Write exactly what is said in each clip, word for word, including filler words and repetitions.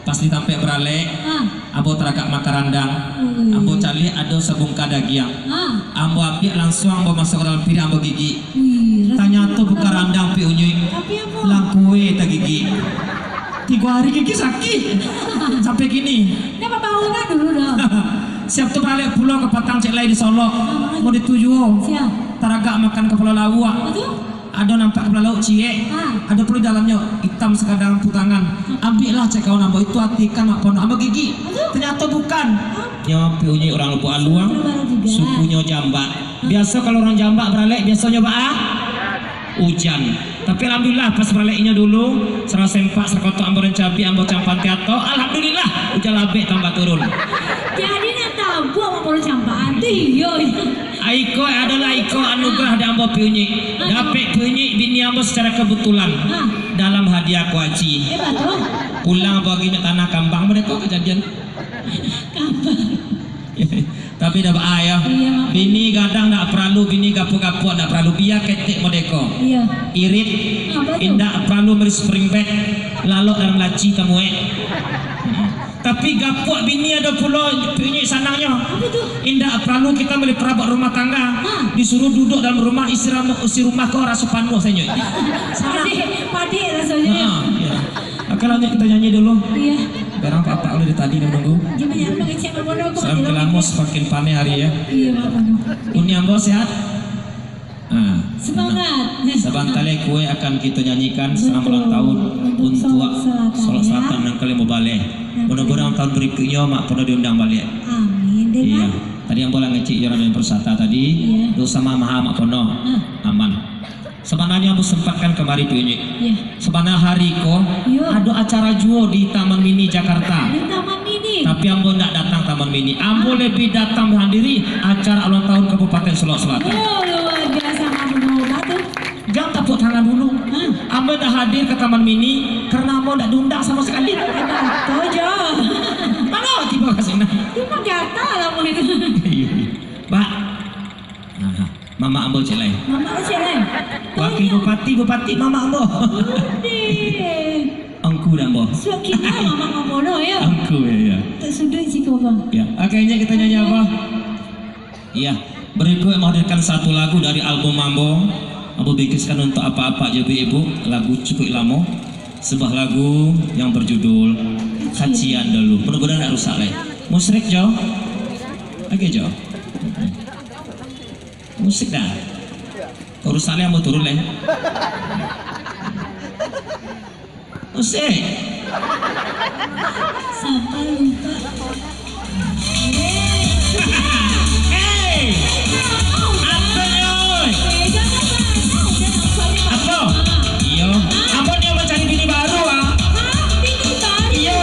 Pas di tampek baralek, ah, ambo taragak makan randang. Ui. Ambo caliak ado sabungka dagiang. Ah. Ambo ambiak lansuang ambo masuak ka dalam piriang ambo gigik. Ui, tanyato bukan randang, Pi Unyik. Tapi apo? Langkue tagigik. Tigo hari gigik sakik. Sampai kini. Dah babangunan dulu dah. Siap tu baralek pulo ka patang cek lai di Solok. Ah, ah. Mau dituju. Siap. Taragak makan kapalo lauak. Apa tu? Ado nampak kapalo lauak ciek, ah, ado pulo dalamnyo itam sakadang putangan. Hmm. Ambiaklah cek kawan ambo, itu ati ikan mak ponok ambo gigik. Aduh. Tanyato bukan. Hah? Nyo Pi Unyik urang Lubuak Aluang, sukunyo Jambak. Hah? Biaso kalau urang Jambak baralek, biasonyo baa? Ujan. Tapi alhamdulillah, pas baralek inyo dulu, sarang sempak, sarakotok ambo nan cabiak, ambo campan tiato, alhamdulillah, ujan labek tambah turun. Jadi nan tabuak mah baru campan tu iyo. Iko adalah iko anugerah dari ambo Pi Unyik. Ah. Dapek Pi Unyik bini ambo secara kebetulan. Ah. Dalam hadiah ko aci. Eh, batua. Pulang ambo agak inyo tanah kambang, mereka kejadian. Kambang. Tapi dah baa yo. Iyo, Mak. Bini gadang ndak paralu, bini gapuak-gapuak ndak paralu, bia ketek modeko. Iyo. Irit. Apa tu? Indak paralu mari spring bed, lalok dalam laci tamuek. Tapi gapuak bini ado pulo, Pi Unyik, sanangnyo. Apa tu? Indak paralu kita bali parabot rumah tangga. Ha. Disuruh duduk dalam rumah, isi ram-, isi rumah ko raso panuah sajo. Sanang. Padik, padik rasonyo. Ha, iyo. Oke, lanjut kita nyanyi dulu. Iyo. Barang apak-apak udah dari tadi nunggu. Dia banyak mengecek Mak Bono kok. Samakin lamo samakin paneh hari yo. Iyo, Mak Bono. Uni ambo sehat? Ah, semangat. Sabanta lai kue akan kito nyanyikan selamat ulang tahun untuak Solok Selatan, Solok Selatan nan ka limo baleh. Mudah-mudahan tahun berikutnyo Mak Pono diundang baliak. Amin. Iyo. Tadi ambo lah ngecek jo Raden Persata tadi. Iyo. Dosa mah maha Mak Pono. Ah. Aman. Sabananyo ambo sempatkan kamari, Pi Unyik. Iyo. Sabana hari ko, iyo, ado acara juo di Taman Mini Jakarta. Di Taman Mini. Tapi ambo ndak datang Taman Mini. Ambo, ah, lebih datang menghadiri acara ulang tahun Kabupaten Solok Selatan. Oh, luar biasa, Mak Bono. Batua. Jan tapuak tangan dulu. Hah? Ambo ndak hadir ka Taman Mini karena ambo ndak diundang samo sakali. Eh, batua jo. Mano tibo ka sinan? Cuma gatal lah ambo itu. Iyo, iyo. Pak. Aha. Mamak ambo cek lai. Mamak cek lai. Wakil bupati, bupati mamak ambo. Ondeh. Angku dah ambo. Suak kito mamak ambo lo, yo. Angku, yo, yo. Tak sudah siko, Bang. Yo. Oke, ini kita nyanyi apa? Iya. Berikut menghadirkan satu lagu dari album ambo. Ambo bingkiskan untuk apak-apak jo ibu-ibu. Lagu cukup lamo. Sebuah lagu yang berjudul Kacian Dulu. Mudah-mudahan ndak rusak lai. Musrik, Jo. Oke, Jo. Musik dah. Kalau rusak lai, ambo turun lai. Musik. Sampai lupa. Hei! Apo nyo, oi? Apo? Iyo. Ambo nio mancari bini baru, ah. Iyo.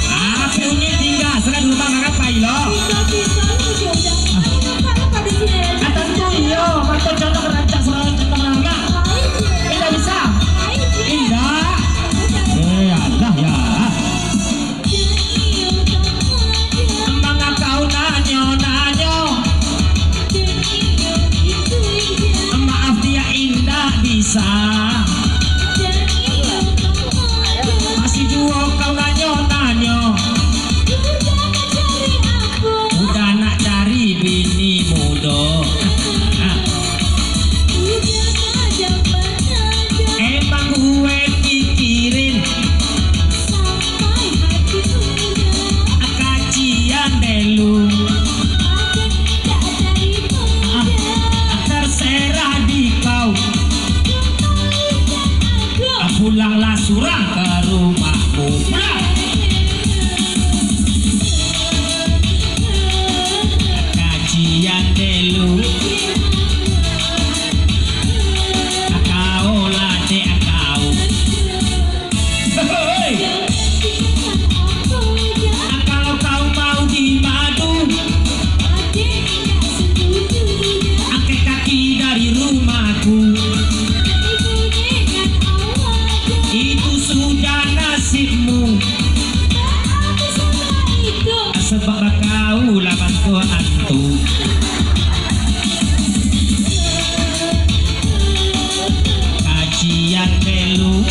Ah, Pi Unyik tingga, sudah di rumah, ngapo pai lo? Ah, tantu iyo, mantap jodoh rancak sarawa cantang anak. Indak bisa? Indak. Eh, alah, ya. Mangakau nanyo-nanyo. Maaf, dia indak bisa. Masih juo kau nanyo-nanyo. Udah nak cari bini mudo. Emang gue pikirin kacian deh lu. Terserah di kau. Pulanglah surang ke rumahmu. Pulang. Kacian deh lu. Kau lah dek kau. Hei! Kalau kau mau dimadu, angkat kaki dari rumahku. Itu sudah nasibmu. Sebab kau lah bantu antu. Kacian deh lu.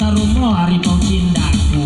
Sarumo ari pau cindaku.